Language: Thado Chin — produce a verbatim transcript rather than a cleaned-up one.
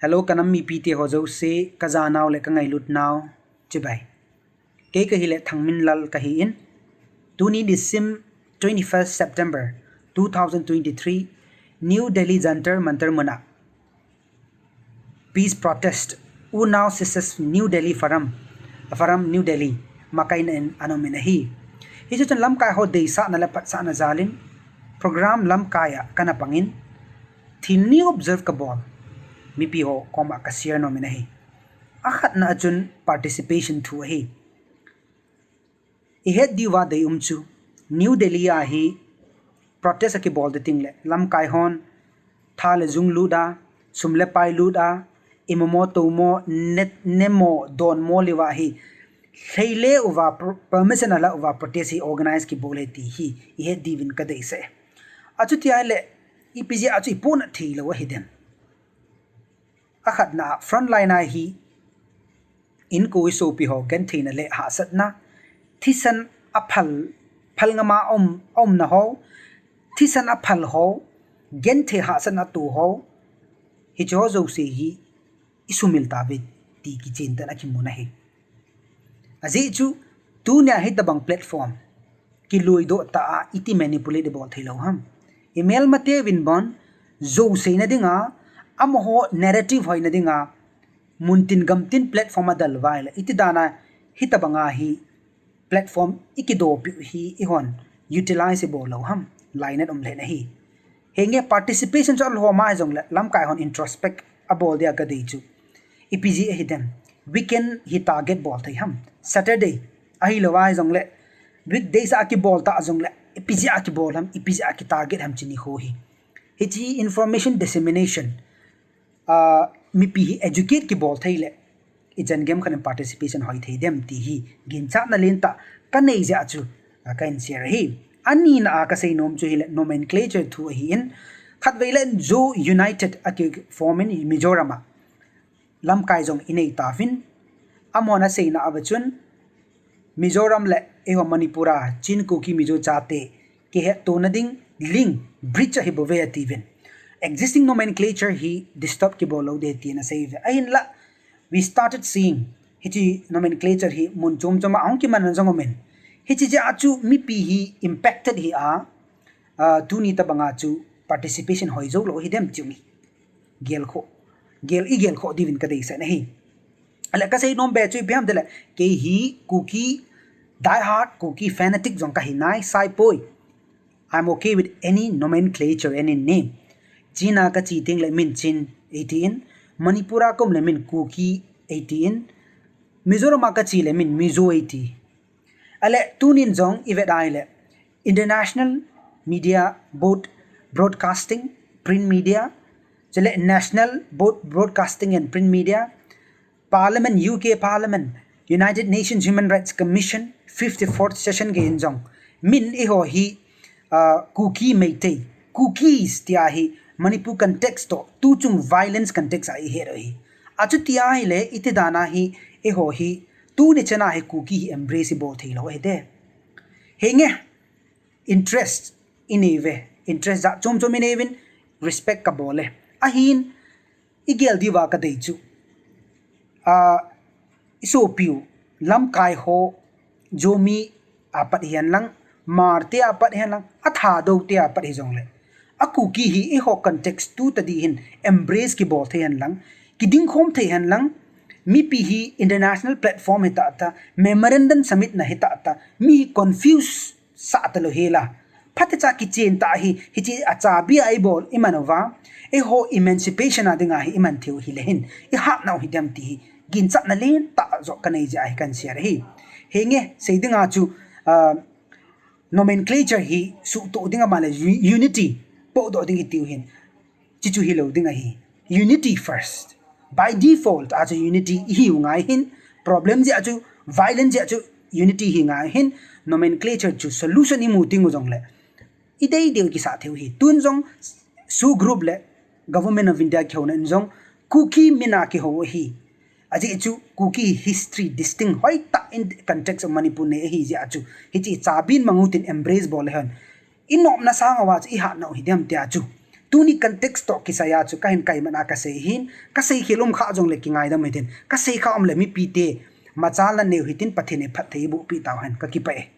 Hello, ka nam mipite ho jouse, ka janau le ka ngailutnau, chibai. Kei ka hi le Thangminlal ka hi in. Tuni nisim twenty-first September two thousand twenty-three, New Delhi Jantar Mantar muna peace protest, Unnao Sisters New Delhi Forum, Forum New Delhi, makaina in ana um in ahi. Hichu chun lamkai ho deisahna le patsahna jalin, program lamkai a kana pangin, thil ni observe ka bol, mipi ho koma ka share nom in ahi. Akhatna a chun participation thu ahi. I het diuva deium chu, New Delhi a hi protest a kibol ding le, lamkai hon, tha le jung lut a, sum le pai lut a, imomo tomo, net nemo, donmo liva hi, hlei le uva, pro-, permission ala uva protest hi organize kibol e ti hi, i het diuvin ka deisah e. Achuti ahile, ipi jeh a chu i puna thei lou ahi dem. Akhatna, frontline a hi, inko i sopi ho, gentheina le hahsatna, thisan a phal, phal ngama um, umna ho, thisan a phal ho, genthei hahsatna to ho, hiche ho jouse hi, i sumil tauve ti kichen tah in akimun ahi. Ajeh chu, tunia hitabang platform, kiluidoh tah a iti manipulate bol thei lou ham. I melmate uvin bon, jou seina dinga, amaho narrative hoina dinga, muntin gamtin platform a del uva ahile, iti dan a hitabanga hi platform i kidopi u hi i hon utilize i bol lou ham, lainat um lheh ahi. Henge participation chu alhom a hijongle, lamkai hon introspect a bol dia ka dei chu. Ipi jeh ahi dem, weekend hi target bol thei ham, Saturday, ahilou a hijongle, weekdays a kibol ta jongle, ipi jeh a kibol ham, ipi jeh a ki target ham chini ho hi. Hiche information dissemination, ah, mipi hi educate kibol thei le, ichan gei khat in participation hoi thei dem ti hi, ginchatna lentah ka nei jeh a chu, ah, ka hin share ahi. Anina a ka sei nom chu hile nomenclature thu ahi in, khatvei le Zo United a ki form in Mizoram a, lamkai jong i nei tauvin, amahon a seina a va chun, Mizoram le eiho Manipur a Chin Kuki Mizo chate kihettona ding link bridge ahi bouve atiuvin. Existing nomenclature hi disturb kibol lou ding tina asei uve. Ahinla, we started seeing hiche nomenclature hi mun chom chom a ahung kimanna jong um in. Hiche jeh a chu mipi hi impacted hi a, ah, tuni tabanga chu participation hoi jou lou hi dem ti um hi. Gel kho, gel i gel kho diuvin ka deisah ahi. Ale ka sei nom be chu ipi ham tile, kei hi Kuki, die hard Kuki fanatic jong ka hi nai, sai poi. I'm okay with any nomenclature, any name. Chin a ka che teng le min Chin ei tin, Manipur a ka um le min Kuki ei tin, Mizoram a ka che le min Mizo ei ti. Ale tunin jong i vet a ahile, international media, both broadcasting, print media, chule national, both broadcasting and print media, Parliament, U K Parliament, United Nations Human Rights Commission, fifty-fourth session gei in jong, min eiho hi, ah, Kuki Meitei, Kukis tia hi Manipur context toh, tuchung violence context a i het u ahi. Achuti ahile, iti dan a hi, eiho hi, tuni chan a hi Kuki hi embrace i bol thei lou ahi de. Henge, interest i nei uve, interest jat chom chom i nei uvin, respect ka bol e. Ahin, i gel diuva ka dei chu, ah, i sopiu, lamkai ho, Zomi a pat hihen lang, Hmar te a pat hihen lang, a Thadou te a pat hijongle, a Kuki hi eiho context tu tadi hin embrace kibol thei hen lang, kiding khom thei hen lang, mipi hi international platform hi tah tah, memorandum submit na hi tah tah, mi hi confuse sah talou hela. Phatecha kichen tah hi, hiche a chabi a i bol, i man uva, eiho emancipation a dinga hi i man thei u hile hin, i hatna u hi dem ti hi, ginchatna lentah joh ka nei jeh a hi ka hin share ahi. Henge, sei dinga chu, ah, nomenclature hi suhtoh ding ama le u-, unity pohdoh ding i tiu hin. Chuchu hilou ding ahi. Unity first. By default, a chu unity i hiu ngai hin. Problem jeh a chu, violence jeh a chu, unity hi ngai hin. Nomenclature chu solution i mu ding u jongle, i dei dei u kisah thei u hi. Tun jong, SoO group le Government of India kihouna in jong, Kuki min a kihou u ahi. Ajeh chu Kuki history distinct hoitah in context of Manipur nei ahi jeh a chu, hiche chabin mang u tin embrace bol le hen. I nopna sang uva chu i hatna u hi dem tia chu, Tuni context toh kisai a chu kahin kaiman a kasei hin, kasei khel um kha jongle kingaidam hitin, kasei kha um le mipite machalna neiyu hitin, Pathen in phatthei eiboh peh tauhen, kakipah e.